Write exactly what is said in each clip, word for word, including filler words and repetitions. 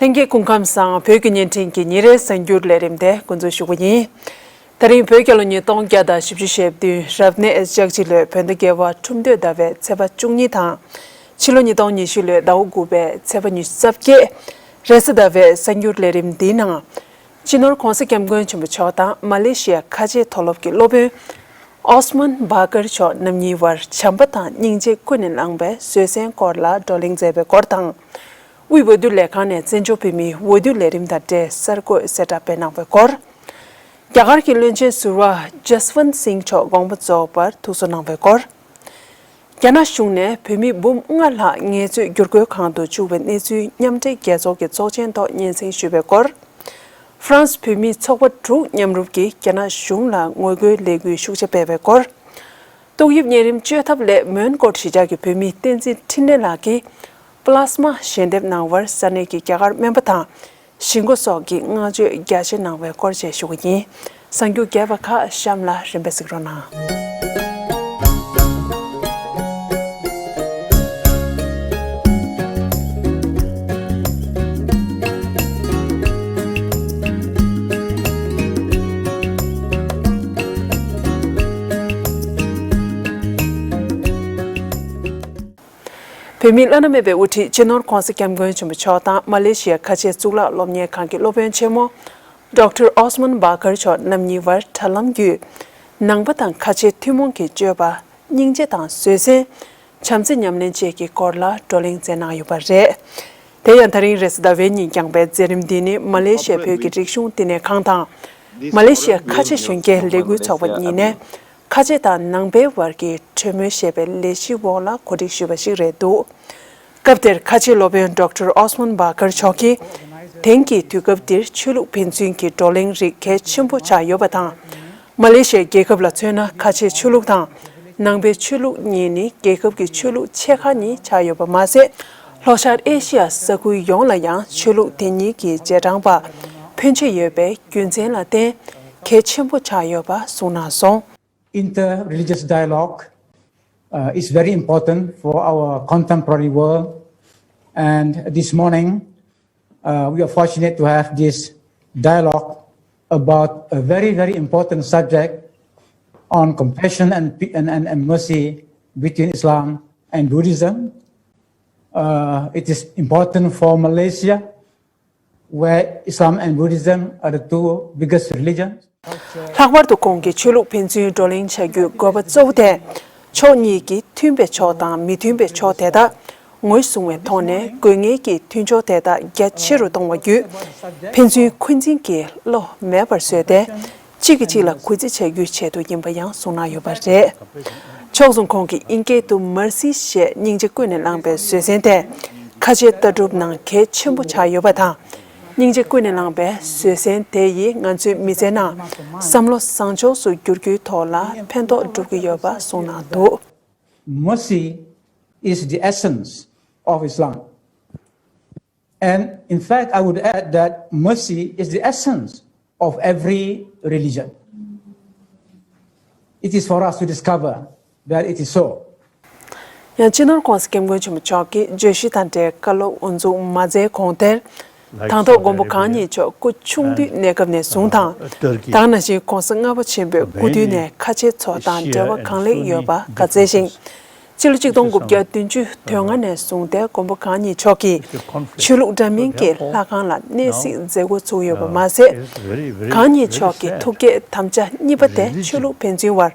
ལྷན་རྒྱས་སྐུ་ཁམས་བཟང་། བོད་ཀྱི་བརྙན་འཕྲིན་གྱི་ཉིན་རེའི་གསར་འགྱུར་ལས་རིམ་དེ་འགོ་འཛུགས་ཞུ་གི་ཡིན། ད་རིང་བོད་རྒྱལ་ལོ་ཉིས་སྟོང་བརྒྱ་དང་བཞི་བཅུ་ཞེ་བདུན་རབ་གནས་ལྕགས་བྱི་ལོའི་བོད་ཟླ་བརྒྱད་པ་ཁྲུམས་སྟོད་ཟླ་བའི་ཚེས་པ་བཅུ་གཉིས་དང་། ཕྱི་ལོ་ཉིས་སྟོང་ཉི་ཤུ་ལོའི་ཟླ་བ་དགུ་པའི་ཚེས་པ་ཉི་ཤུ་རྩ་བརྒྱད། རེས་གཟའ་ཟླ་བའི་གསར་འགྱུར་ལས་རིམ་འདིའི་ནང་། སྤྱི་ནོར་༧གོང་ས་༧སྐྱབས་མགོན་ཆེན་པོ་མཆོག་དང་མ་ལེ་ཤི་ཡ་ཁ་ཆེའི་མཐོ་སློབ་ཀྱི་སློབ་དཔོན། ཨོ་སི་མན་བྷ་ཀར་མཆོག་རྣམ་གཉིས་བར་བྱམས་པ་དང་སྙིང་རྗེ་ཀུན་ནས་བསླངས་པའི་བཟོད་བསྲན་སྐོར་ལ་བགྲོ་གླེང་མཛད་པའི་སྐོར་དང་། དབུས་འོས་བསྡུ་ལས་ཁང་ནས་བཙན་བྱོལ་བོད་མིའི་འོས་བསྡུ་ལས་རིམ་དང་འབྲེལ་གསར་འགོད་གསལ་བསྒྲགས་སྤེལ་གནང་བའི་སྐོར། རྒྱ་གར་གྱི་བློན་ཆེན་ཟུར་པ་ཇས་ཝན་སིང་མཆོག་དགོངས་པ་རྫོགས་པར་ཐུགས་གསོ་གནང་བའི་སྐོར། རྒྱ་ནག་གཞུང་ནས་བོད་མི་འབུམ་ལྔ་ལྷག་འངལ་རྩོད་བསྒྱུར་བཀོད་ཁང་དུ་བཅུག་པའི་གནས་ཚུལ་མཉམ་འབྲེལ་རྒྱལ་ཚོགས་ཀྱི་ཚོགས་ཆེན་ཐོག་སྙན་སེང་ཞུས་པའི་སྐོར། ཧྥ་རན་སི་བོད་མིའི་ཚོགས་པ་དྲུག་མཉམ་རུབ་ཀྱིས་རྒྱ་ནག་གཞུང་ལ་ངོ་རྒོལ་ལས་འགུལ་ཤུགས་ཆེ་སྤེལ་བའི་སྐོར། ཏོག་དབྱིབས་གཉན་རིམས་བཅོས་ཐབས་སླད་མོན་གྷོ་གྲི་ཆག་གི་བོད་མི་བསྟན་འཛིན་འཕྲིན་ལས་ལགས་ཀྱིས་པ་ལ་སི་མ་ཞལ་འདེབས་གནང་བར་ས་གནས་ཀྱི་རྒྱ་གར་སྨན་པ་དང་། གཞིས་འགོ་སོགས་ཀྱིས་བསྔགས་བརྗོད་རྒྱ་ཆེ་གནང་བའི་སྐོར་བཅས་ཞུ་གི་ཡིན། གསར་འགྱུར་རྒྱས་པ་ཁག་གཤམ་ལ་རིམ་པས་གཟིགས་རོགས་གནང་། བོད་མིའི་བླ་ན་མེད་པའི་དབུ་ཁྲིད་སྤྱི་ནོར་༧གོང་ས་༧སྐྱབས་མགོན་ཆེན་པོ་མཆོག་དང་མ་ལེ་ཤི་ཡ་ཁ་ཆེའི་གཙུག་ལག་སློབ་གཉེར་ཁང་གི་སློབ་དཔོན་ཆེན་མོ་ཌོག་ཊར་ཨོ་སི་མན་བྷ་ཀར་མཆོག་རྣམ་གཉིས་བར་དྲ་ལམ་བརྒྱུད། ནང་པ་དང་ཁ་ཆེའི་ཐུན་མོང་གི་སྤྱོད་པ། སྙིང་རྗེ་དང་བཟོད་བསྲན། བྱམས་བརྩེ་ཉམས་ལེན་བཅས་ཀྱི་སྐོར་ལ་བགྲོ་གླེང་མཛད་གནང་ཡོད་པ་རེད། དེ་ཡང་ད་རིང་རེས་གཟའ་ཟླ་བའི་ཉིན་བསྐྱངས་པའི་མཛད་རིམ་འདི་ནི་མ་ལེ་ཤི་ཡ་བོད་ཀྱི་རིག་གཞུང་བསྟི་གནས་ཁང་དང་། མ་ལེ་ཤི་ཡ་ཁ་ཆེ་གཞོན་སྐྱེས་ལས་འགུལ་ཚོགས་པ་གཉིས་ནས། ཁ་ཆེ་དང་ནང་པའི་བར་གྱི་གྲོས་མོལ་ཞེས་པའི་ལས་གཞིའི་འོག་ལ་གོ་སྒྲིག་ཞུས་པ་ཞིག་རེད་འདུག་སྐབས་དེར་ཁ་ཆེའི་སློབ་དཔོན་ཌོག་ཊར་ཨོ་སི་མན་བྷ་ཀར་མཆོག་གིས། དེང་གི་དུས་སྐབས་འདིར་ཆོས་ལུགས་ཕན་ཚུན་གྱི་བགྲོ་གླེང་རིགས་གལ་ཆེན་པོ་ཆགས་ཡོད་པ་དང་། མ་ལེ་ཤི་ཡའི་རྒྱལ་ཁབ་ལ་མཚོན་ན་ཁ་ཆེའི་ཆོས་ལུགས་དང་། ནང་པའི་ཆོས་ལུགས་གཉིས་ནི་རྒྱལ་ཁབ་ཀྱི་ཆོས་ལུགས་ཆེ་ཁག་གཉིས་ཆགས་ཡོད་པ་མ་ཟད། ལྷོ་ཤར་ཨེ་ཤི་ཡ་ས་ཁུལ་ཡོངས་ལ་ཡང་ཆོས་ལུགས་དེ་གཉིས་ཀྱི་རྗེས་འབྲང་པ་ཕོན་ཆེ་ཡོད་པའི་རྒྱུ་མཚན་ལ་བརྟེན། གལ་ཆེན་པོ་ཆགས་ཡོད་པ་གསུངས་གནང་སོང་། Inter-religious dialogue uh, is very important for our contemporary world. And this morning, uh, we are fortunate to have this dialogue about a very, very important subject on compassion and, and, and, and mercy between Islam and Buddhism. Uh, it is important for Malaysia, where Islam and Buddhism are the two biggest religions. ལྷག་པར་དུ་ཁོང་གིས་ཆོས་ལུགས་ཕན་ཚུན་བགྲོ་གླེང་བྱ་རྒྱུའི་དགོས་པ་གཙོ་བོ་དེ། ཕྱོགས་གཉིས་ཀྱིས་མཐུན་པའི་ཕྱོགས་དང་མི་མཐུན་པའི་ཕྱོགས་དེ་དག་ངོས་བཟུང་བའི་ཐོག་ནས་དགོས་ངེས་ཀྱི་མཐུན་ཕྱོགས་དེ་དག་རྒྱ་ཆེ་རུ་གཏོང་བ་བརྒྱུད། ཕན་ཚུན་འཁོན་འཛིན་གྱི་བློ་མེད་པར་བཟོས་ཏེ། གཅིག་གིས་གཅིག་ལ་གུས་བརྩི་བྱ་རྒྱུའི་ཆེད་དུ་ཡིན་པ་ཡང་གསུངས་གནང་ཡོད་པ་རེད། ཕྱོགས་མཚུངས་ཁོང་གིས་དབྱིན་སྐད་དུ་མར་སི་ཞེས་སྙིང་རྗེ་ཀུན་ནས་བསླངས་པའི་བཟོད་བསྲན་དེ། ཁ་ཆེའི་ལྟ་གྲུབ་ནང་གལ་ཆེན་པོ་ཆགས་ཡོད་པ་དང་། སྙིང་རྗེ་ཀུན་ནས་བསླངས་པའི་བཟོད་བསྲན་དེ་ཡིས་ང་ཚོའི་མི་ཚེའི་ནང་བསམ་བློ་བཟང་ཕྱོགས་སུ་བསྒྱུར་རྒྱུའི་ཐོག་ལ་ཕན་ཐོགས་སྒྲུབ་ཀྱི་ཡོད་པ་གསུངས་གནང་འདུག Mercy is the essence of Islam. And in fact, I would add that mercy is the essence of every religion. It is for us to discover that it is so. ཡང་སྤྱི་ནོར་༧གོང་ས་༧སྐྱབས་མགོན་ཆེན་པོ་མཆོག་གིས་བརྗོད་གཞི་དང་འབྲེལ་བཀའ་སློབ་དབུ་འཛུགས་མ་མཛད་གོང་དེར། དང་ཐོག་མགོན་པོ་གང་ཉིད་མཆོག་སྐུ་ཆུང་དུས་གནས་སྐབས་ནས་བཟུང་དང་། ད་ག་ནང་བཞིན་༧གོང་ས་ལྔ་པ་ཆེན་པོའི་སྐུ་དུས་ནས་ཁ་ཆེའི་ཚོགས་དང་འབྲེལ་བ་གང་ལེགས་ཡོད་པ་བཀའ་སྩལ་ཞིང་། སྤྱི་ལོ་གཅིག་སྟོང་དགུ་བརྒྱ་བདུན་ཅུ་དོན་ལྔ་ནས་བཟུང་སྟེ་མགོན་པོ་གང་ཉིད་མཆོག་གིས་ཆོས་ལུགས་འདྲ་མིན་གྱི་ལྷ་ཁང་ལ་གནས་གཟིགས་མཛད་འགོ་ཚུགས་ཡོད་པ་མ་ཟད། གང་ཉིད་མཆོག་གི་ཐུགས་བསྐྱེད་དམ་བཅའ་གཉིས་པ་དེ་ཆོས་ལུགས་ཕན་ཚུན་བར་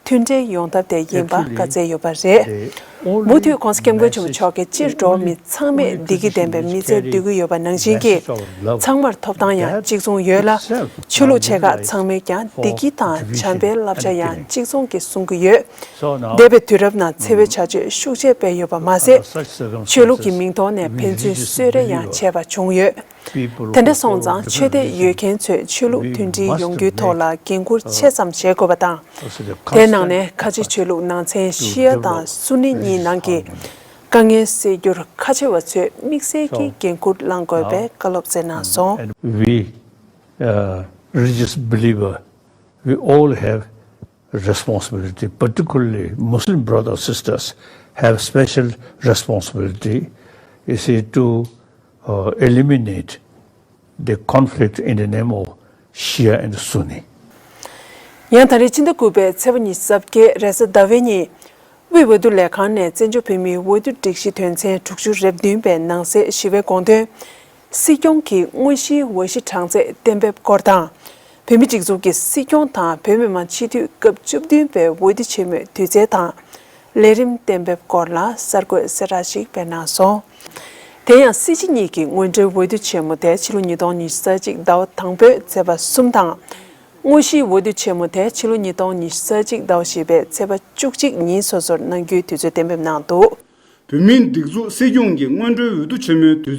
མཐུན་འབྲེལ་ཡོང་ཐབས་དེ་ཡིན་པ་བཀའ་སྩལ་ཡོད་པ་རེད། མུ་མཐུད་༧གོང་ས་༧སྐྱབས་མགོན་ཆེན་པོ་མཆོག་གིས་སྤྱིར་འགྲོ་བ་མི་ཚང་མས་བདེ་སྐྱིད་ལྡན་པའི་མི་ཚེ་སྡོད་ཀྱི་ཡོད་པ་ནང་བཞིན་གྱི་ཚང་མར་ཐོབ་ཐང་ཡང་གཅིག་མཚུངས་ཡོད་ལ། ཆོས་ལུགས་ཆེ་ཁག་ཚང་མས་ཀྱང་བདེ་སྐྱིད་དང་བྱམས་པའི་བསླབ་བྱ་ཡང་གཅིག་མཚུངས་ཀྱིས་གསུང་གི་ཡོད། འདས་པའི་དུས་རབས་ནང་འཚེ་བའི་བྱ་སྤྱོད་ཤུགས་ཆེ་སྤེལ་ཡོད་པ་མ་ཟད། ཆོས་ལུགས་ཀྱི་མིང་ཐོག་ནས་ཕན་ཚུན་གསོད་རེས་ཡང་བྱས་པ་བྱུང་ཡོད། དེ་འདྲ་སོང་ཙང་ཆོས་དད་ཡོད་མཁན་ཚོས་ཆོས་ལུགས་མཐུན་སྒྲིལ་ཡོང་རྒྱུའི་ཐོག་ལ་འགན་འཁུར་ཆེ་ཙམ་བཞེས་དགོས་པ་དང་། དེའི་ནང་ནས་ཁ་ཆེ་ཆོས་ལུགས་ནང་ཚན་ཤི་ཡ་དང་སུ་ནི་གཉིས་ནང་གི་དཀའ་ངལ་སེལ་རྒྱུར་ཁ་ཆེ་བ་ཚོས་དམིགས་བསལ་གྱི་འགན་འཁུར་བླང་དགོས་པའི་བཀའ་སློབ་སྩལ་གནང་སོང་། And we, uh, religious believer, we all have responsibility, particularly Muslim brothers and sisters have special responsibility, you see, to uh, eliminate the conflict in the name of Shia and Sunni. ཡང་ད་རེས་ཕྱི་ཟླ་དགུ་པའི་ཚེས་པ་ཉི་ཤུ་རྩ་བརྒྱད་རེས་གཟའ་ཟླ་བའི་ཉིན། དབུས་འོས་བསྡུ་ལས་ཁང་ནས་བཙན་བྱོལ་བོད་མིའི་འོས་བསྡུ་སྒྲིག་གཞི་དོན་ཚན་དྲུག་ཅུ་རེ་བདུན་པའི་ནང་གསེས་བཞི་པའི་དགོངས་དོན། སྲིད་སྐྱོང་གི་དངོས་གཞིའི་འོས་གཞི་གྲངས་ཚད་གཏན་འབེབས་སྐོར་དང་། བོད་མིའི་སྒྲིག་འཛུགས་ཀྱི་སྲིད་སྐྱོང་དང་བོད་མི་མང་སྤྱི་འཐུས་སྐབས་བཅུ་བདུན་པའི་འོས་བསྡུ་ཆེན་མོའི་དུས་ཚོད་དང་། ལས་རིམ་གཏན་འབེབས་སྐོར་ལ་གསར་འགོད་གསལ་བསྒྲགས་ཤིག་སྤེལ་གནང་སོང་། དེ་ཡང་སྲིད་སྤྱི་གཉིས་ཀྱི་སྔོན་འགྲོའི་འོས་བསྡུ་ཆེན་མོ་དེ་ཕྱི་ལོ་ཉིས་སྟོང་ཉི་ཤུ་རྩ་གཅིག་ཟླ་བ་དང་པོའི་ཚེས་པ་གསུམ་དང་། དངོས་གཞིའི་འོས་བསྡུ་ཆེན་མོ་དེ་ཕྱི་ལོ་ཉིས་སྟོང་ཉི་ཤུ་རྩ་གཅིག་ཟླ་བ་བཞི་པའི་ཚེས་པ་བཅུ་གཅིག་ཉིན་སོ་སོར་གནང་རྒྱུའི་དུས་ཚོད་གཏན་འབེབས་གནང་འདུག། བོད་མིའི་སྒྲིག་འཛུགས་སྲིད་སྐྱོང་གི་སྔོན་འགྲོའི་འོས་བསྡུ་ཆེན་མོའི་དུས་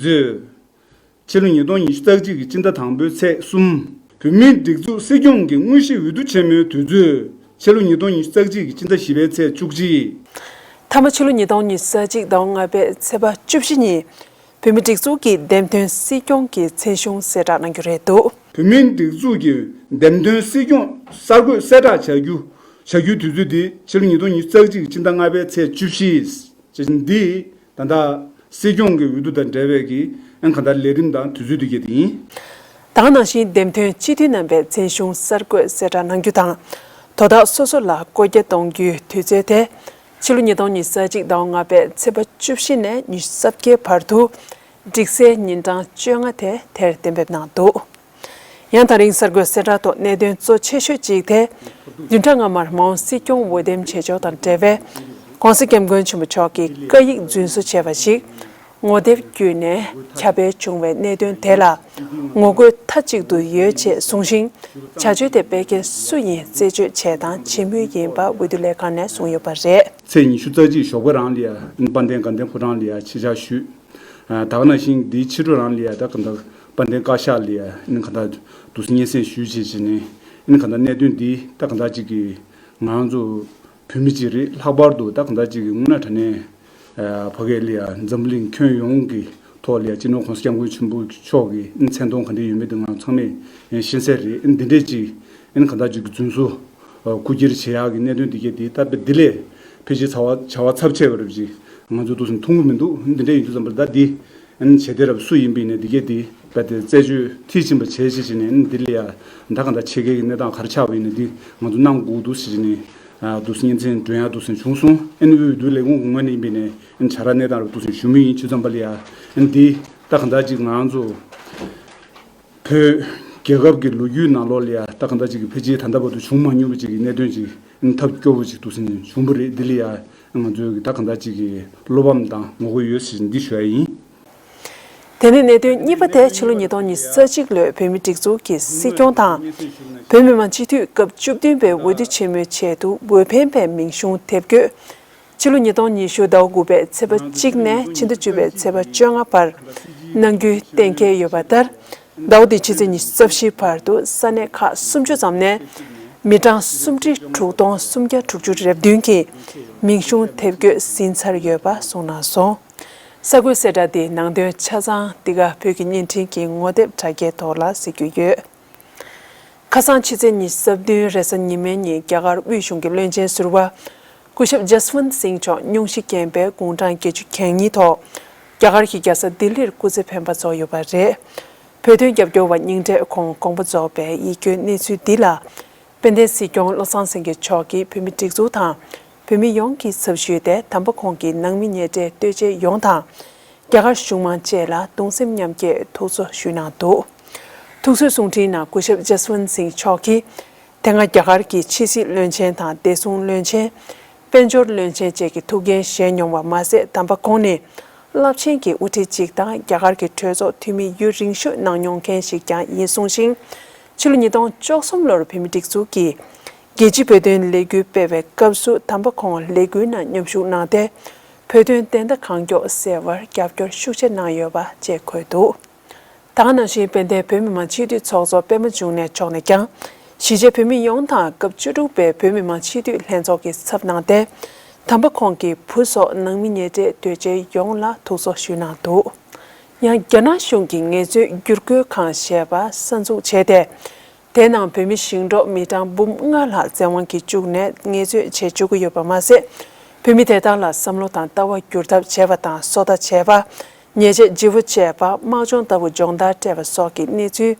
ཚོད། ཕྱི་ལོ་ཉིས་སྟོང་ཉི་ཤུ་རྩ་གཅིག་གི་སྤྱི་ཟླ་དང་པོའི་ཚེས་གསུམ། བོད་མིའི་སྒྲིག་འཛུགས་སྲིད་སྐྱོང་གི་དངོས་གཞི་འོས་བསྡུ་ཆེན་མོའི་དུས་ཚོད། ཕྱི་ལོ་ཉིས་སྟོང་ཉི་ཤུ་རྩ་གཅིག་གི་སྤྱི་ཟླ་བཞི་པའི་ཚེས་བཅུ་གཅིག། མཐའ་མ་ཕྱི་ལོ་ཉིས་སྟོང་ཉི་ཤུ་རྩ་གཅིག་ཟླ་བ་ལྔ་པའི་ཚེས་པ་བཅུ་བཞི་ཉིན། བོད་མིའི་སྒྲིག་འཛུགས་ཀྱི་འདེམས་ཐོན་སྲིད་སྐྱོང་གི་མཚན་གཞུང་གསལ་བསྒྲགས་གནང་རྒྱུ་རེད་འདུག། བོད་མིའི་སྒྲིག་འཛུགས་ཀྱི་འདེམས་ཐོན་སྲིད་སྐྱོང་གསར་འགོད་གསལ་བསྒྲགས་བྱ་རྒྱུ། བྱ་རྒྱུའི་དུས་ཚོད་དེ་ཕྱི་ལོ་ཉིས་སྟོང་ཉི་ཤུ་རྩ་གཅིག་སྤྱི་ཟླ་ལྔ་པའི་ཚེས་བཅུ་བཞི། ཅེས་འདི་ད་ལྟ་སྲིད་སྐྱོང་གི་འོས་བསྡུ་དང་འབྲེལ་བའི་གི་ཨན་ག་ད་ལས་རིམ་དང་དུས་ཚོད་དེ་གས་དེ་ཡིན། ད་ག་ནང་བཞིན་འདེམས་ཐོན་སྤྱི་འཐུས་རྣམ་པའི་མཚན་གཞུང་གསར་འགོད་གསལ་བསྒྲགས་གནང་རྒྱུ་དང་། དོ་བདག་སོ་སོ་ལ་བསྐོ་རྒྱ་གཏོང་རྒྱུའི་དུས་ཚོད་དེ། ཕྱི་ལོ་ཉིས་སྟོང་ཉི་ཤུ་རྩ་གཅིག་ཟླ་བ་ལྔ་པའི་ཚེས་པ་བཅུ་བཞི་ནས་ཉི་ཤུ་རྩ་བརྒྱད་བར་དུ། སྒྲིག་གསལ་ཉིན་གྲངས་བཅོ་ལྔ་དེ་དེར་གཏན་འབེབས་གནང་འདུག། ཡང་ད་རིང་གསར་འགོད་གསལ་བསྒྲགས་ཐོག་གནད་དོན་གཙོ་ཆེ་ཤོས་གཅིག་དེ། བདུན་ཕྲག་སྔ་མར་མ་འོངས་སྲིད་སྐྱོང་འོས་འདེམས་བྱེད་ཕྱོགས་དང་འབྲེལ་བའི་༸གོང་ས་༸སྐྱབས་མགོན་ཆེན་པོ་མཆོག་གིས་བཀའ་ཡིག་རྫུན་བཟོ་བྱས་པ་ཞིག་ངོ་དེབ་བརྒྱུད་ནས་ཁྱབ་སྤེལ་བྱུང་བའི་གནད་དོན་དེ་ལ་ངོ་རྒོལ་མཐའ་གཅིག་ཏུ་ཡོད་ཅེས་གསུངས་ཤིང་། བྱ་སྤྱོད་དེ་སྤེལ་མཁན་སུ་ཡིན་རྩད་གཅོད་བྱས་དང་བྱེད་མུས་ཡིན་པ་འོས་བསྡུ་ལས་ཁང་ནས་གསུངས་ཡོད་པ་རེད། ཚེས་ཉི་ཤུ་རྩ་གཅིག་ཞོགས་པ་རང་ལ་ཡ་དཔལ་ལྡན་དགའ་ལྡན་ཕོ་བྲང་ལ་ཡ་ཆེད་བཅར་ཞུས། ད་ག་ནང་བཞིན་འདིའི་ཕྱི་དྲོ་རང་ལ་ཡ་ད་ག་འདྲ་དཔལ་ལྡན་བཀའ་ཤག་ལ་ཡ་ཨིན་ག་འདྲ་འདུག་སྙན་སེང་ཞུས་བྱས་བྱས་ནས་ཨིན་ག་འདྲ་གནད་དོན་འདི་ད་ག་འདྲ་ཅིག་གི་ང་རང་ཚོ་བོད་མི་ཅིག་རེད། ལྷག་པར་དུ་ད་ག་འདྲ་ཅིག་གི་དངོས་གནས་དྲང་གནས་ཕ་གི་ལ་ཡ་འཛམ་བུ་གླིང་ཁྱོན་ཡོངས་ཀྱི་ཐོག་ལ་ཡ་སྤྱི་ནོར་༸གོང་ས་༸སྐྱབས་མགོན་ཆེན་པོ་མཆོག་གི་ཨིན་མཚན་མཐོང་ག་འདྲ་ཡོད་མེད་དེ་ང་ཚང་མས་ཤེས་གསལ་རེད། ཨིན་འདི་འདྲས་ཅིག་ཨིན་ག་འདྲ་ཅིག་གི་རྫུན་བཟོ་རྐུ་འཁྱེར་བྱེད་ཡག་གི་གནད་དོན་འདི་གས་འདི་ད་དཔེ་འདི་ལས་ཕལ་ཆེར་བྱ་བ་བྱ་བ་ཚབས་ཆེ་བ་རབ་ཅིག་ང་ཚོ་འདུག་སེ་མཐོང་གི་མི་འདུག་འདི་འདྲ་ཡིན་དུས་ཙམ་པར་ད་འདི་ཨན་བྱེད་དེ་རབ་སུ་ཡིན་པ་ཡིན་ནའི་འདི་གས་འདི་རྦད་དེ་རྩད་གཅོད་མཐིལ་ཕྱིན་པ་བྱས་ཤིག་བྱས་ནས་ཨན་འདི་ལ་ཡ་ད་གང་ལྟར་ཕྱི་རྒྱལ་གྱི་གནས་སྟངས་ག་རེ་ཆགས་པ་ཡིན་ནའི་འདི་ང་ཚོ་གནང་དགོས་འདུག་ཟེར་ནས་འདུག་སེ་གཉེན་ཚན་སྒྲོན་ཡག་འདུག་སེ་བྱུང་སོང་། ཨན་འོས་བསྡུ་ལས་ཁུངས་ཀྱི་ངོས་ནས་ཡིན་པ་ཡིན་ནའི་ཨན་བྱ་ར་གནས་སྟངས་རབ་འདུག་སེ་ཞུ་མུས་ཡིན། དུས་ཙམ་པ་ལ་ཡ་ཨན་འདི་ད་གང་ལྟར་ཅིག་ང་རང་ཚོ་བོད་རྒྱལ་ཁབ་ཀྱི་ལོ་རྒྱུས་ནང་ལོགས་ལ་ཡ་ད་གང་ལྟར་ཅིག་གི་ཕལ་ཆེར་ད་ལྟ་བར་དུ་བྱུང་མ་མྱོང་བའི་ཅིག་གི་གནད་དོན་ཅིག་ཐབས་སྐྱོ་བོ་ཅིག་འདུག་སེ་བྱུང་བ་རེད། འདི་ལ་ཡ་ང་ཚོའི་གི་ད་གང་ལྟར་ཅིག་གི་བློ་ཕམ་དང་ངོ་རྒོལ་ཡོད་ཟེར་འདི་ཞུ་ཡ་ཡིན། དེ་ནས་གནད་དོན་གཉིས་པ་དེ་ཕྱི་ལོ་ཉིས་སྟོང་ཉི་ཤུ་རྩ་གཅིག་ལོའི་བོད་མིའི་སྒྲིག་འཛུགས་ཀྱི་སྲིད་སྐྱོང་དང་། བོད་མི་མང་སྤྱི་འཐུས་སྐབས་བཅུ་བདུན་པའི་འོས་བསྡུ་ཆེན་མོའི་ཆེད་དུ་འོས་འཕེན་པའི་མིང་གཞུང་དེབ་འགོད། ཕྱི་ལོ་ཉིས་སྟོང་ཉི་ཤུ་ཟླ་བ་དགུ་པའི་ཚེས་པ་གཅིག་ནས་ཕྱི་ཟླ་བཅུ་པའི་ཚེས་པ་བཅོ་ལྔ་བར་གནང་རྒྱུའི་གཏན་འཁེལ་ཡོད་པ་ལྟར། ཟླ་བ་འདིའི་ཕྱི་ཚེས་ཉི་ཤུ་རྩ་བཞི་བར་དུ་ས་གནས་ཁག་སུམ་ཅུ་ཙམ་ནས་མི་གྲངས་སུམ་ཁྲི་དྲུག་སྟོང་སུམ་བརྒྱ་དྲུག་ཅུ་རེ་བདུན་གྱིས་མིང་གཞུང་དེབ་འགོད་ཟིན་ཚར་ཡོད་པ་གསུངས་གནང་སོང་། གསར་འགོད་གསལ་བསྒྲགས་འདིའི་ནང་དོན་ཆ་ཚང་འདི་ག་བོད་ཀྱི་བརྙན་འཕྲིན་གྱི་ངོ་དེབ་དྲ་རྒྱའི་ཐོག་ལ་གཟིགས་རྒྱུ་ཡོད། ཁ་སང་ཕྱི་ཚེས་ཉི་ཤུ་རྩ་བདུན་རེས་གཟའ་ཉི་མའི་ཉིན་རྒྱ་གར་དབུས་གཞུང་གི་བློན་ཆེན་ཟུར་པ་སྐུ་ཞབས་ཇ་སི་ཝན་སིང་མཆོག་སྙུང་གཞི་རྐྱེན་པས་དགུང་གྲངས་བརྒྱད་ཅུ་གྱ་གཉིས་ཐོག་རྒྱ་གར་གྱི་རྒྱལ་ས་ལྡི་ལིར་སྐུ་ཚེ་འཕེན་པ་རྫོགས་ཡོད་པ་རེད། བོད་དོན་རྒྱབ་སྐྱོར་བ་རྙིང་བཀྲས་ཁོང་དགོངས་པ་རྫོགས་པའི་ཡིད་སྐྱོའི་གནས་ཚུལ་འདི་ལ། དཔལ་ལྡན་སྲིད་སྐྱོང་བློ་བཟང་སེང་གེ་མཆོག་གིས་བོད་མིའི་སྒྲིག་འཛུགས་དང་། བོད་མི་ཡོངས་ཀྱི་ཚབ་ཞུས་ཏེ་དམ་པ་ཁོང་གི་ནང་མི་ཉེ་འབྲེལ་ལྟོས་བཅས་ཡོངས་དང་། རྒྱ་གར་གཞུང་མང་བཅས་ལ་གདུང་སེམས་མཉམ་སྐྱེད་ཐུགས་གསོ་ཞུས་གནང་འདུག། ཐུགས་གསོའི་གསུང་འཕྲིན་ནང་སྐུ་ཞབས་ཇ་སི་ཝན་སིང་མཆོག་གིས། དེ་སྔ་རྒྱ་གར་གྱི་ཕྱི་སྲིད་བློན་ཆེན་དང་བདེ་སྲུང་བློན་ཆེན། དཔལ་འབྱོར་བློན་ཆེན་བཅས་ཀྱི་ཐུགས་འགན་བཞེས་མྱོང་བ་མ་ཟད། དམ་པ་ཁོང་ནི་རླབས་ཆེན་གྱི་དབུ་ཁྲིད་ཅིག་དང་རྒྱ་གར་གྱི་གྲོས་ཚོགས་འཐུས་མི་ཡུན་རིང་ཤོས་གནང་མྱོང་མཁན་ཞིག་ཀྱང་ཡིན་གསུངས་ཤིང་། ཕྱི་ལོ་ཉིས་སྟོང་བཅུ་གསུམ་ལོར་བོད་མིའི་སྒྲིག་འཛུགས་ཀྱིས་རྒྱལ་སྤྱིའི་བོད་དོན་ལས་འགུལ་སྤེལ་བའི་སྐབས་སུ་དམ་པ་ཁོང་ལས་འགུལ་ནང་མཉམ་ཞུགས་གནང་སྟེ། བོད་དོན་བདེན་མཐའ་གང་མགྱོགས་གསལ་བར་རྒྱབ་སྐྱོར་ཤུགས་ཆེ་གནང་ཡོད་པ་བཅས་འཁོད་འདུག། ད་ག་ནང་བཞིན་དཔལ་ལྡན་བོད་མི་མང་སྤྱི་འཐུས་ཚོགས་གཙོ་པད་མ་འབྱུང་གནས་མཆོག་ནས་ཀྱང་། གཞིས་བྱེས་བོད་མི་ཡོངས་དང་སྐབས་བཅུ་དྲུག་པའི་བོད་མི་མང་སྤྱི་འཐུས་ལྷན་ཚོགས་ཀྱི་ཚབ་གནང་སྟེ། དམ་པ་ཁོང་གི་བུ་སོགས་ནང་མི་ཉེ་འབྲེལ་ལྟོས་བཅས་ཡོངས་ལ་ཐུགས་གསོ་ཞུས་གནང་འདུག། ཡང་རྒྱ་ནག་གཞུང་གིས་ངལ་རྩོལ་བསྒྱུར་བཀོད་ཁང་ཞེས་པ་གསར་འཛུགས་བྱས་ཏེ། དེའི་ནང་བོད་མི་ཞིང་འབྲོག་མི་གྲངས་འབུམ་ལྔ་ལྷག་བཙན་དབང་གིས་བཅུག་ནས་ངལ་རྩོལ་བྱེད་བཅུག་གི་ཡོད་པ་མ་ཟད། བོད་མི་དེ་དག་ལ་བསམ་བློ་དང་ལྟ་བ་བསྒྱུར་ཐབས་བྱས་པ་དང་སོ་ལྟ་བྱས་པ། ཉེས་ཆད་ལྗིད་པོ་བཅད་པ། དམག་སྦྱོང་ལྟ་བུ་སྦྱོང་བརྡར་སྤྲད་པ་སོགས་ཀྱི་གནས་ཚུལ།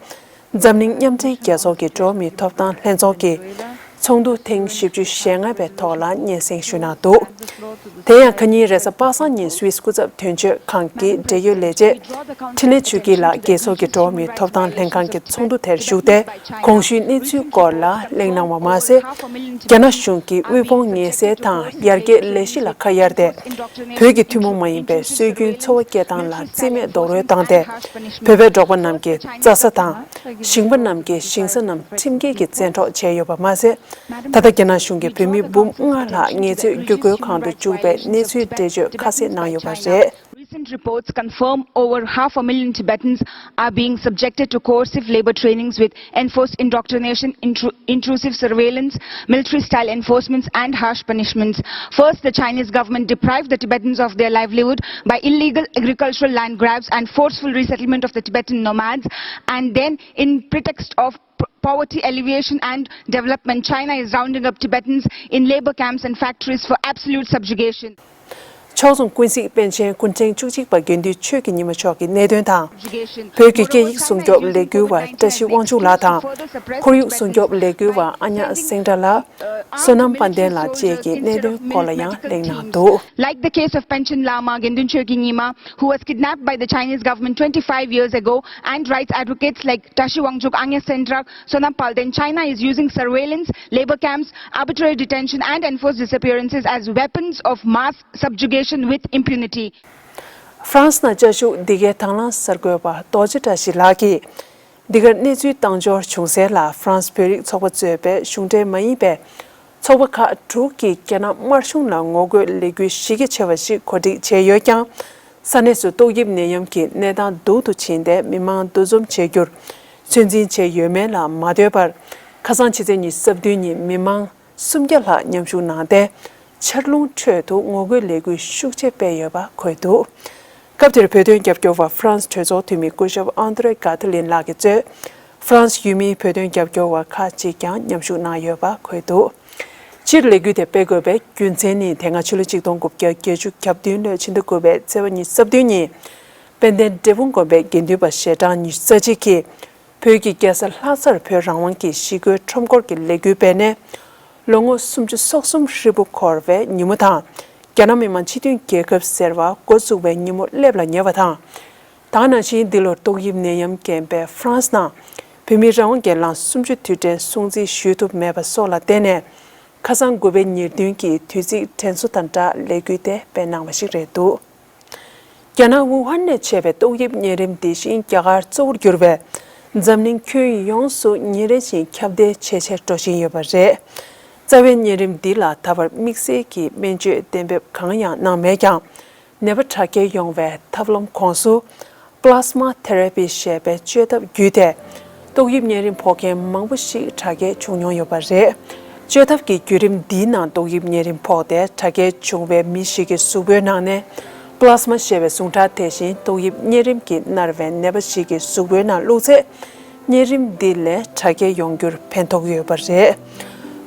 འཛམ་གླིང་མཉམ་འབྲེལ་རྒྱལ་ཚོགས་ཀྱི་འགྲོ་བ་མིའི་ཐོབ་ཐང་ལྷན་ཚོགས་ཀྱི་ཚོགས་འདུ་ཐེངས་བཞི་བཅུ་ཞེ་ལྔ་པའི་ཐོག་ལ་སྙན་སེང་ཞུས་གནང་འདུག་དེ་ཡང་ཁ་ཉིན་རེས་གཟའ་པ་སངས་ཉིན་སུད་སི་སྐུ་ཚབ་དོན་གཅོད་ཁང་གི་འབྲེལ་ཡོད་ལས་བྱེད་འཕྲིན་ལས་ཆོས་སྐྱིད་ལགས་རྒྱལ་ཚོགས་ཀྱི་འགྲོ་བ་མིའི་ཐོབ་ཐང་ལྷན་ཁང་གི་ཚོགས་འདུ་དེར་ཞུགས་ཏེ། གོང་ཞུས་གནས་ཚུལ་སྐོར་ལ་གླེང་གནང་བ་མ་ཟད། རྒྱ་ནག་གཞུང་གིས་དབུལ་ཕོངས་ངལ་སེལ་དང་ཡར་རྒྱས་ལས་གཞི་ལ་ཁ་གཡར་ཏེ། བོད་ཀྱི་ཐུན་མོང་མ་ཡིན་པའི་སྲོལ་རྒྱུན་འཚོ་བ་སྐྱེལ་སྟངས་ལ་རྩིས་མེད་རྡོག་རོལ་བཏང་སྟེ། བོད་པའི་འབྲོག་པ་རྣམས་ཀྱི་རྩྭ་ས་དང་། ཞིང་པ་རྣམས་ཀྱི་ཞིང་ས་རྣམས་ཁྲིམས་འགལ་གྱིས་བཙན་འཕྲོག་བྱས་ཡོད་པ་མ་ཟད། ད་ལྟ་རྒྱ་ནག་གཞུང་གིས་བོད་མི་འབུམ་ལྔ་ལྷག་ངལ་རྩོལ་བསྒྱུར་བཀོལ་ཁང་དུ་བཅུག་པའི་གནས་ཚུལ་འགྲེལ་བརྗོད་ཁ་གསལ་གནང་ཡོད་པ་རེད། Recent reports confirm over half a million Tibetans are being subjected to coercive labor trainings with enforced indoctrination, intru- intrusive surveillance, military style enforcements, and harsh punishments. First, the Chinese government deprived the Tibetans of their livelihood by illegal agricultural land grabs and forceful resettlement of the Tibetan nomads, and then, in pretext of p- poverty alleviation and development, China is rounding up Tibetans in labor camps and factories for absolute subjugation. ཕྱོགས་མཚུངས་ཀུན་གཟིགས་པཎ་ཆེན་སྐུ་ཕྲེང་བཅུ་གཅིག་པ་དགེ་འདུན་ཆོས་ཀྱི་ཉི་མ་མཆོག་གི་གནད་དོན་དང་། བོད་ཀྱི་སྐད་ཡིག་སྲུང་སྐྱོབ་ལས་འགུལ་བ་བཀྲ་ཤིས་དབང་ཕྱུག་ལགས་དང་། ཁོར་ཡུག་སྲུང་སྐྱོབ་ལས་འགུལ་བ་ཨ་ཉག་སེང་བྲག་ལགས། བསོད་ནམས་དཔལ་ལྡན་ལགས་བཅས་ཀྱི་གནད་དོན་སྐོར་ལ་ཡང་གླེང་གནང་འདུག Like the case of Panchen Lama, Gyendun Chökyi Nyima, who was kidnapped by the Chinese government twenty-five years ago, and rights advocates like Tashi Wangchuk, Anya Sendrak, Sonam Palden, China is using surveillance, labor camps, arbitrary detention, and enforced disappearances as weapons of mass subjugation with impunity. ཧྥ་རན་སི་ནང་བཅའ་བཞུགས་འདི་གའི་དང་བླངས་གསར་འགོད་པ་རྡོ་རྗེ་བཀྲ་ཤིས་ལགས་ཀྱིས། འདི་གར་གནས་ཚུལ་བཏང་འབྱོར་བྱུང་གསལ་ལ། ཧྥ་རན་སི་བོད་རིགས་ཚོགས་པ་གཙོས་པའི་གཞུང་འབྲེལ་མ་ཡིན་པའི་ཚོགས་པ་ཁག་དྲུག་གིས་རྒྱ་ནག་དམར་གཞུང་ལ་ངོ་རྒོལ་ལས་འགུལ་གཞི་རྒྱ་ཆེ་བ་ཞིག་གོ་སྒྲིག་བྱས་ཡོད་ཀྱང་། ས་གནས་སུ་ཏོག་དབྱིབས་ནད་ཡམས་ཀྱི་གནས་སྟངས་སྡུག་ཏུ་ཕྱིན་ཏེ། མི་མང་འདུ་འཛོམས་བྱེད་རྒྱུར་ཚོད་འཛིན་བྱས་ཡོད་མེད་ལ་མ་ལྟོས་པར། ཁ་སང་ཕྱི་ཚེས་ཉི་ཤུ་རྩ་བདུན་ཉིན་མི་མང་སུམ་བརྒྱ་ལྷག་མཉམ་ཞུགས་གནང་སྟེ། ཆར་རླུང་ཁྲོད་དུ་ངོ་རྒོལ་ལས་འགུལ་ཤུགས་ཆེ་སྤེལ་ཡོད་པ་འཁོད་འདུག་སྐབས་དེར་བོད་དོན་རྒྱབ་སྐྱོར་བ་ཧྥ་རན་སི་གྲོས་ཚོགས་འཐུས་མི་སྐུ་ཞབས་ཨན་ཏྲེ་ག་ཐི་ལིན་ལགས་ཀྱིས་གཙོས། ཧྥ་རན་སི་ཡུལ་མིའི་བོད་དོན་རྒྱབ་སྐྱོར་བ་ཁག་ཅིག་ཀྱང་མཉམ་ཞུགས་གནང་ཡོད་པ་འཁོད་འདུག་སྤྱིར་ལས་འགུལ་དེ་སྤེལ་དགོས་པའི་རྒྱུ་མཚན་ནི། དེ་སྔ་ཕྱི་ལོ་ཆིག་སྟོང་དགུ་བརྒྱ་བརྒྱད་ཅུ་གྱ་བདུན་ལོའི་ཕྱི་ཟླ་དགུ་པའི་ཚེས་པ་ཉི་ཤུ་རྩ་བདུན་ཉིན། དཔལ་ལྡན་འབྲས་སྤུངས་དགོན་པའི་དགེ་འདུན་པ་ཞལ་གྲངས་ཉི་ཤུ་རྩ་གཅིག་གིས། བོད་ཀྱི་རྒྱལ་ས་ལྷ་སར་བོད་རང་དབང་གི་ཞི་རྒོལ་ཁྲོམ་སྐོར་གྱི་ལས་འགུལ་སྤེལ་ནས། ལོ་ངོ་སུམ་ཅུ་སོ་གསུམ་ཧྲིལ་པོ་འཁོར་བའི་ཉིན་མོ་དང་། རྒྱ་ནག་མི་དམངས་སྤྱི་མཐུན་རྒྱལ་ཁབ་ཟེར་བ་འགོ་བཙུགས་པའི་ཉིན་མོ་སླེབས་ལ་ཉེ་བ་དང་། ད་ག་ནང་བཞིན་འདི་ལོར་ཏོག་དབྱིབས་ནད་ཡམས་རྐྱེན་པས་ཧྥ་རན་སི་ནང་བོད་མིའི་རང་དབང་སྒེར་ལངས་སུམ་ཅུ་དུས་དྲན་སྲུང་བརྩི་ཞུ་ཐུབ་མེད་པ་སོགས་ལ་བརྟེན་ནས། ཁ་སང་དགུ་པའི་ཉེར་བདུན་གྱི་དུས་ཚིགས་དྲན་གསོ་དང་སྦྲགས་ལས་འགུལ་དེ་སྤེལ་གནང་བ་ཞིག་རེད་འདུག་རྒྱ་ནག་ཝུ་ཧན་ནས་མཆེད་པའི་ཏོག་དབྱིབས་གཉན་རིམས་འདི་བཞིན་རྒྱ་གར་གཙོ་བོར་གྱུར་བའི་འཛམ་གླིང་ཁྱོན་ཡོངས་སུ་ཉིན་རེ་བཞིན་ཁྱབ་གདལ་ཇེ་ཆེར་འགྲོ་བཞིན་ཡོད་པ་རེད། རྩ་བའི་གཉན་རིམས་འདི་ལ་ད་བར་དམིགས་བསལ་གྱི་སྨན་བཅོས་གཏན་འབེབས་གང་ཡང་གནང་མེད་ཀྱང་། ནད་པ་དྲག་སྐྱེད་ཡོང་བའི་ཐབས་ལམ་ཁོངས་སུ། པ་ལ་སི་མ་ཐེ་ར་པི་ཞེས་པའི་བཅོས་ཐབས་བརྒྱུད་དེ། ཏོག་དབྱིབས་གཉན་རིམས་ཕོག་མཁན་མང་པོ་ཞིག་དྲག་སྐྱེད་བྱུང་མྱོང་ཡོད་པ་རེད། བཅོས་ཐབས་ཀྱི་བརྒྱུད་རིམ་འདིའི་ནང་ཏོག་དབྱིབས་གཉན་རིམས་ཕོག་སྟེ་དྲག་སྐྱེད་བྱུང་བའི་མི་ཞིག་གི་གཟུགས་པོའི་ནང་ནས། པ་ལ་སི་མ་ཞེས་པའི་ཟུངས་ཁྲག་དེ་བཞིན་ཏོག་དབྱིབས་གཉན་རིམས་ཀྱིས་མནར་བའི་ནད་པ་ཞིག་གི་གཟུགས་པོའི་ནང་བླུགས་ཚེ། གཉན་རིམས་འདི་ལས་དྲག་སྐྱེད་ཡོང་རྒྱུར་ཕན་ཐོགས་ཡོད་པ་རེད།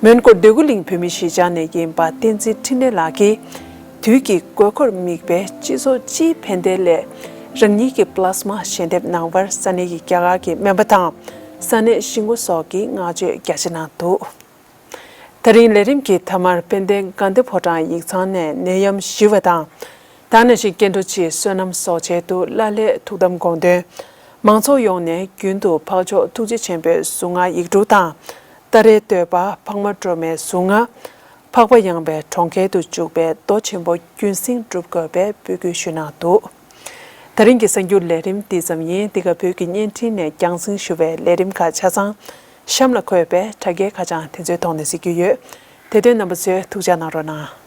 མོན་གྷོ་འདོད་རྒུ་གླིང་བོད་མིའི་གཞིས་ཆགས་ནས་ཡིན་པ་བསྟན་འཛིན་འཕྲིན་ལས་ལགས་ཀྱིས། དུས་ཀྱི་དགོས་མཁོར་དམིགས་པའི་སྤྱི་ཚོགས་སྤྱིའི་ཕན་བདེའི་སླད། རང་ཉིད་ཀྱི་པ་ལ་སི་མ་ཞལ་འདེབས་གནང་བར་ས་གནས་ཀྱི་རྒྱ་གར་གྱི་སྨན་པ་དང་། ས་གནས་གཞིས་འགོ་སོགས་ཀྱིས་བསྔགས་བརྗོད་རྒྱ་ཆེ་གནང་འདུག་ད་རིང་ལས་རིམ་གྱི་མཐའ་མར་དཔལ་ལྡན་དགའ་ལྡན་ཕོ་བྲང་ཡིག་ཚང་ནས་ནད་ཡམས་ཞི་བ་དང་། ད་ག་ནང་བཞིན་སྐྱེ་འགྲོ་སྤྱིའི་བསོད་ནམས་གསོག་ཆེད་དུ་བླ་ལྷའི་ཐུགས་དམ་དགོངས་དོན། མང་ཚོགས་ཡོངས་ནས་རྒྱུན་དུ་འཕགས་མཆོག་ཐུགས་རྗེ་ཆེན་པོའི་གཟུངས་སྔགས་ཡིག་དྲུག་དང་། ཏཱ་རེའི་བསྟོད་པ། འཕགས་མ་སྒྲོལ་མའི་གཟུངས་སྔགས། འཕགས་པ་ཡངས་པའི་གྲོང་ཁྱེར་དུ་འཇུག་པའི་མདོ་ཆེན་པོ་རྒྱུན་བསྲིང་སྒྲུབ་དགོས་པའི་འབོད་སྐུལ་ཞུས་གནང་འདུག་ད་རིང་གི་གསར་འགྱུར་ལས་རིམ་འདི་ཙམ་ཡིན། འདི་ག་བོད་ཀྱི་བརྙན་འཕྲིན་ནས་རྒྱང་སྲིང་ཞུ་བའི་ལས་རིམ་ཁག་ཆ་ཚང་གཤམ་ལ་འཁོད་པའི་དྲ་རྒྱའི་ཁ་བྱང་དེ་ཚོའི་ཐོག་ནས་གཟིགས་རྒྱུ་ཡོད། དེ་དོན་རྣམ་པ་ཚོས་ཐུགས་འཇགས་གནང་རོགས་གནང་།